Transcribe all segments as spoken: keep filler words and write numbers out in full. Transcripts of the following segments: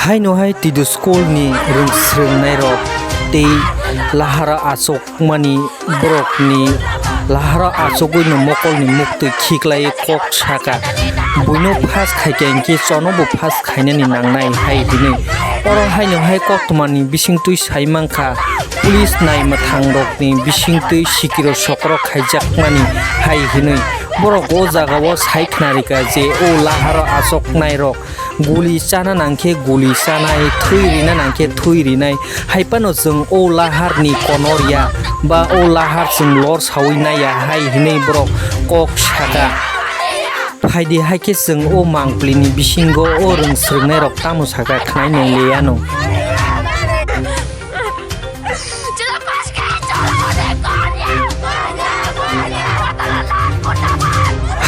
Haino hai Tidu school ni rwng swrwngnairok tei lahara achukmani borokni lahara achugwino mokolni muktwi khiklaiwi kok saka. Buino phas khaikha hinkhe chono bo phas khainani nangnai hai hinwi. Oro haino hai koktwmani bisingtwi sai mankha, police naimwthangrokni bisingtwi sikiro sokro khaijakmani hai hinwi. Borok o jagao sai khnarikha je o lahara achuknairok guli chana nangkhe guli chanai, thwi rina nangkhe thwi rinai. Hai phano chwng o laharni konor ya ba o lahar chwng lor sawi naiya hai hinwi borok kok saka. Phaidi hai khe chwng o mangpili ni bisingo o rwng swrwngnairok tamo saka khwnai nai le ano.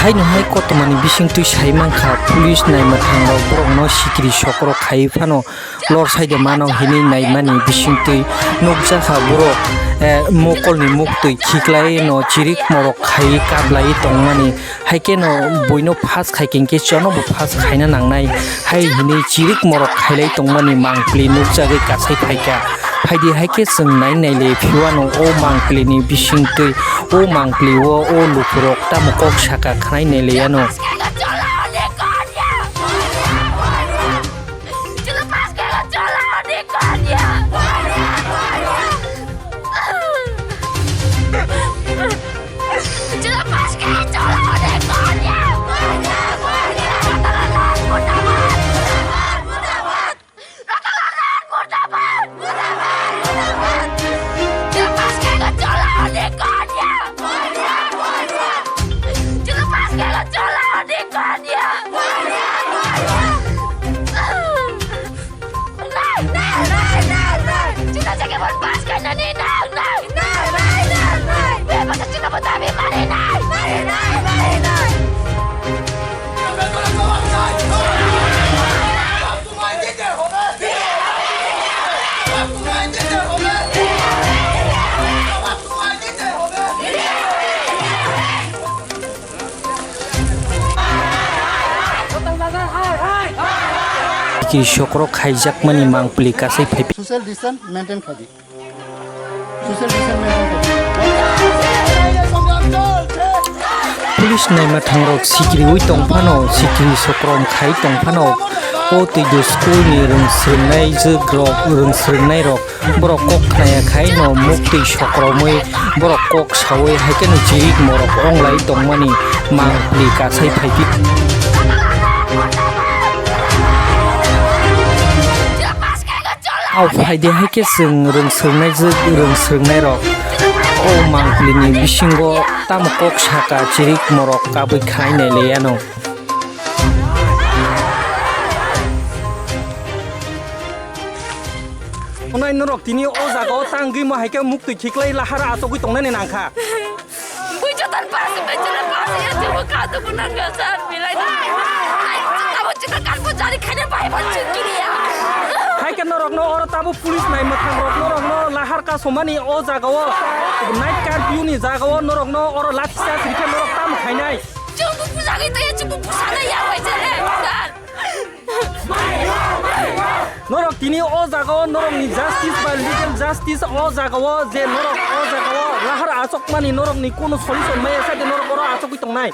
Haino hai koktwmani bisingtwi sai mankha, police naimwthangrok borokno sikiri sokro khaiwi phano lor saida mano hinwi naimani bisingtwi nukjakha borok, eh, mokolni muktwi khiklai no chirik morok khaiwi kaplaiwi tongmani. Hai kheno buino phas khaikha hinkhe chono bo phas khaina nangnai hai hinwi chirik morok khailai tongmani mangpili nukjagwi kasai phaikha. Phaidi hai khe chwng nai naile phiwano o mangpilini bisingtwi o mangpili o o lukurok tamo kok saka khwnai naile ano. Ki sokro khaijakmani mangpili kasai phai. Social distance maintain khaidi. Social distance maintain khaidi. Police naimwthangrok sikiriwi tongphano, sikiri sokrom khai tongphano, o twidu school ni rwng swrwngnai jwk rok, rwng swrwngnairok. Borok kok khnaya khai no muktwi sokromwi borok kok sawi hai kheno chirik morok onglai tongmani mangpili kasai phaiphi. Au phaidi hai khe chwng rwng swrwngnai jwk rwng swrwngnairok o mangpilini bisingo tamo kok saka chirik morok kabwi khnai nai le ano. Onai norok tini o jaga o tangwi mo hai khe muktwi khiklai lahar achogwi tongnani nangkha. Bui jotan pas, bui jotan pas, ya jobo ka to bunan ga sar bilai. Abo chita kan ko jari khane bai ban chukiri ya. Hai khe norok no oro tabo police naimwthang rok norok no lahar ka somani o jaga o night curfew ni jaga o norok no oro lathi charge rikhe norok tamo khainai. Chumbu puja gita ya chumbu puja na ya bai jale sar. Norok tini o jaga o norok ni justice ba legal justice o jaga o je norok o jaga o lahar achokmani norok ni kunu solution maya sa de norok oro achogwi tongnai.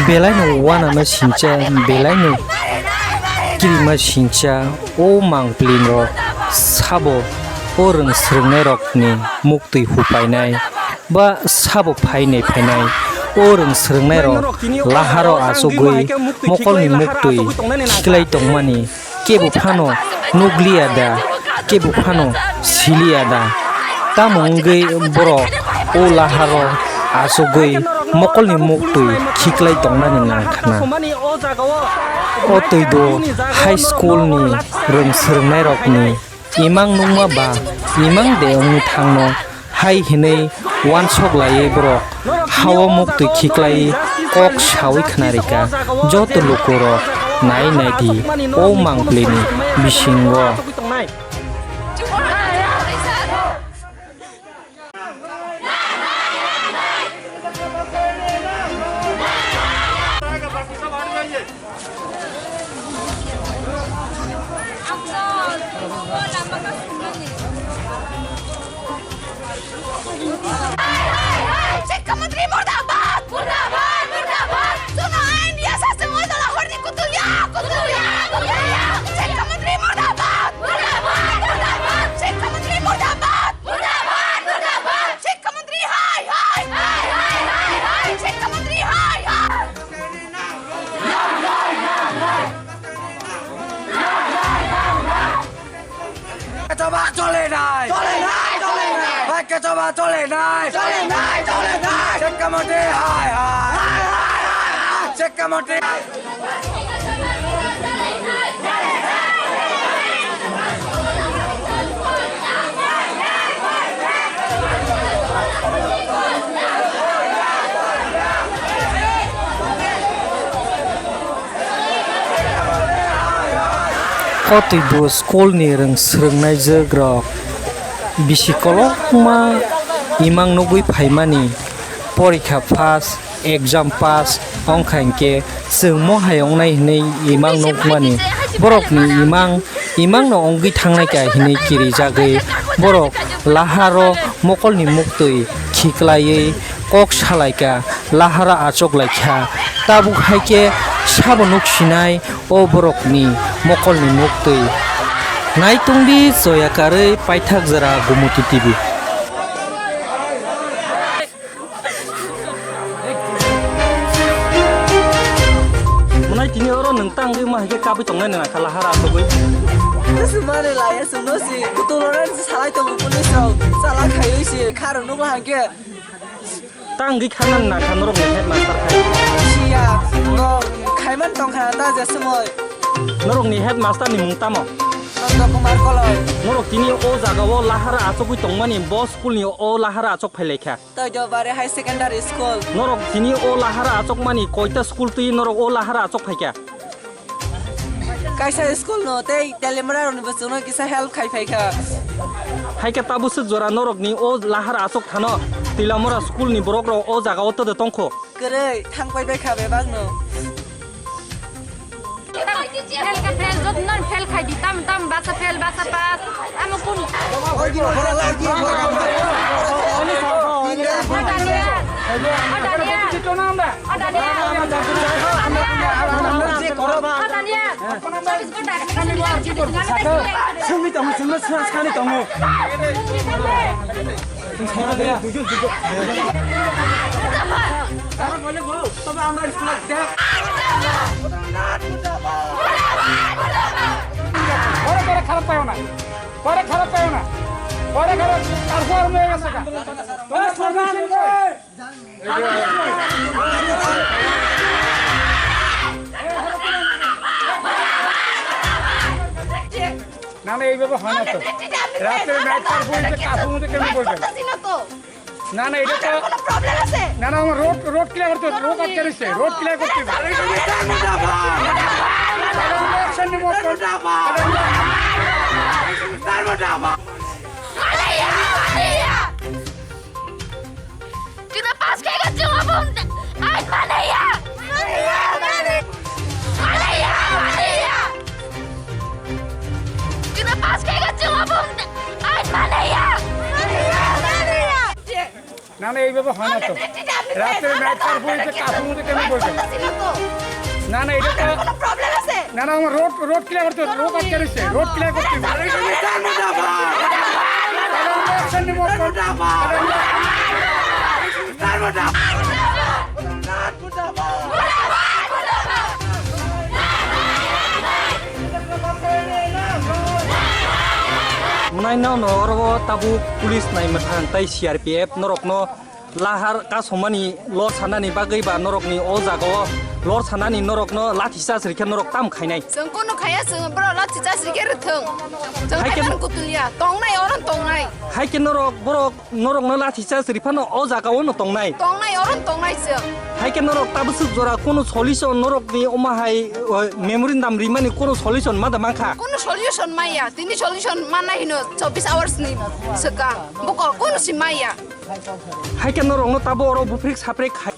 Belai no wana no sincha, belai no kirima sincha, o mangpili no sabo o rwng swrwngnairokni muktwi hupainai ba sabo phainai phainai o rwng swrwngnairok laharo achugwi mokolni muktwi khiklai tongmani kebo phano nukliya da, kebo phano siliya da. Tamo wngwi borok o laharo achugwi mokolni muktwi khiklai tongnani nangkhna. O twido high school ni rwng swrwngnairokni imang nungma ba imang de wngwi thangno hai hinwi wansok laiwi borok hao muktwi khiklai kok sawi khnarikha joto lukurok nai naidi o mangpilini bisingo. Shikha mantri murdabad! Murdabad! Murdabad! Chwngno ain ya sa chwng oi dala horni kutul ya! Kutul ya! Kutul ya! Shikha mantri murdabad! Murdabad! Murdabad! Shikha mantri murdabad! Murdabad! Murdabad! Shikha mantri hai hai! Hai hai hai hai! Shikha mantri hai hai! Kechoba chole nai! Chole nai, chole nai! Hai, kechoba chole nai! Chole nai, chole nai! Shikha mantri hai hai! Hai, hai, hai, hai! Shikha mantri hai! Kotwi bo school ni rwng swrwngnaijwk rok bisi kolokma imang nugwi phaimani, porikha pass, exam pass wngkha hinkhe chwng mo hai wngnai hwnwi imang nukmani. Borokni imang, imangno wngwi thangnaikha hwnwi kirijagwi borok laharo mokolni muktwi khiklaiwi kok salaikha, lahara achoklaikha. Tabuk hai khe sabo nuksinai o borokni mokolni muktwi. Naitungdi choya karwi paithak jora Gumuti T V. Mwnai tini oro nwng tangwi ma hai khe kabwi tongnai nang kha lahara asugwi. Sumani laya sumno si kutulo ran salai tongo police rok chala khaiwi si kharo nukla hangke. Tangwi khana nang kha norokni headmaster khai. Siya no khaiman tongkha ta je sumoi. Norokni headmaster ni mung tamo? Nanda Kumar Koloi. Norok tini o jaga o lahara achugwi tongmani bo school ni o lahara achuk phailaikha. Toidobari High Secondary School. Norok tini o lahara achokmani koita school twi norok o lahara achok phaikha? Kaisa school no tei Telemra rokni bwswkno kisa help khai phaikha. Haikhe tabuk swk jora norokni o lahara achok thano Tilamura school ni borok rok o jaga o todo tongkho? Kwrwi thang pai baikha bebak no. Fail khe fail, joto no fail khai di, tam, tam, basa fail, basa pass, amo kun. O Daniel, o Daniel, o Daniel, o Daniel, o Daniel, chobis ghonta simi tongo, simi sani tongo. পরে পরে খারাপ পাইও না, পরে খারাপ পাইও না, পরে খারাপ, তারপর মেয়ে গেছে গা। তোমার সর্বনাশ হয়েছে। না, না, এইভাবে হয় না তো। রাত্রে নাইট কার বলতে কার মধ্যে কেন বলবেন? না, না, এটা তো কোনো প্রবলেম আছে? না, না, আমার রোড, রোড ক্লিয়ার করতে হবে, রোড আটকে রয়েছে, রোড ক্লিয়ার করতে হবে। অ্যাকশন নিব। Kita pas kayak kecil apa? Ayo, mana ya? Mana ya? Mana ya? Mana ya? Mana ya? Kita pas kayak kecil apa? Ayo, mana ya? Mana ya? Mana ya? না, না, এইভাবে হয় না তো। রাত্রে নাইট কার বলতে কার মধ্যে কেন বলবেন? না, না, এটা তো কোনো প্রবলেম আছে? না, না, আমার রোড, রোড ক্লিয়ার করতে হবে, রোড আটকে রয়েছে, রোড ক্লিয়ার করতে হবে। অ্যাকশন নিব। Mwnai no no oro tabuk police nai mwthang tai C R P F norok no lahar kasomani lor sanani bagwi ba norokni o jaga o lor sanani norok no lathi charge rikhe norok tam khainai. Chwng kunu khaya, chwng bro lathi charge rikhe rwthwng. Chwng hai khe khaiman kutulia tongnai, oro tongnai. Hai khe norok borok norokno lathi charge ri phano o jaga o no tongnai. Tongnai, oro no tongnai chwng. Hai khe norok tabuk swk jora kunu solution norokni omo hai, o, memorandum rimani kunu solution ma da mankha? Kunu solution maya, tini solution manai hino chobbish hours ni swkang. Buko kunu si maya. Hai khe norokno tabo oro buprik saprik khai.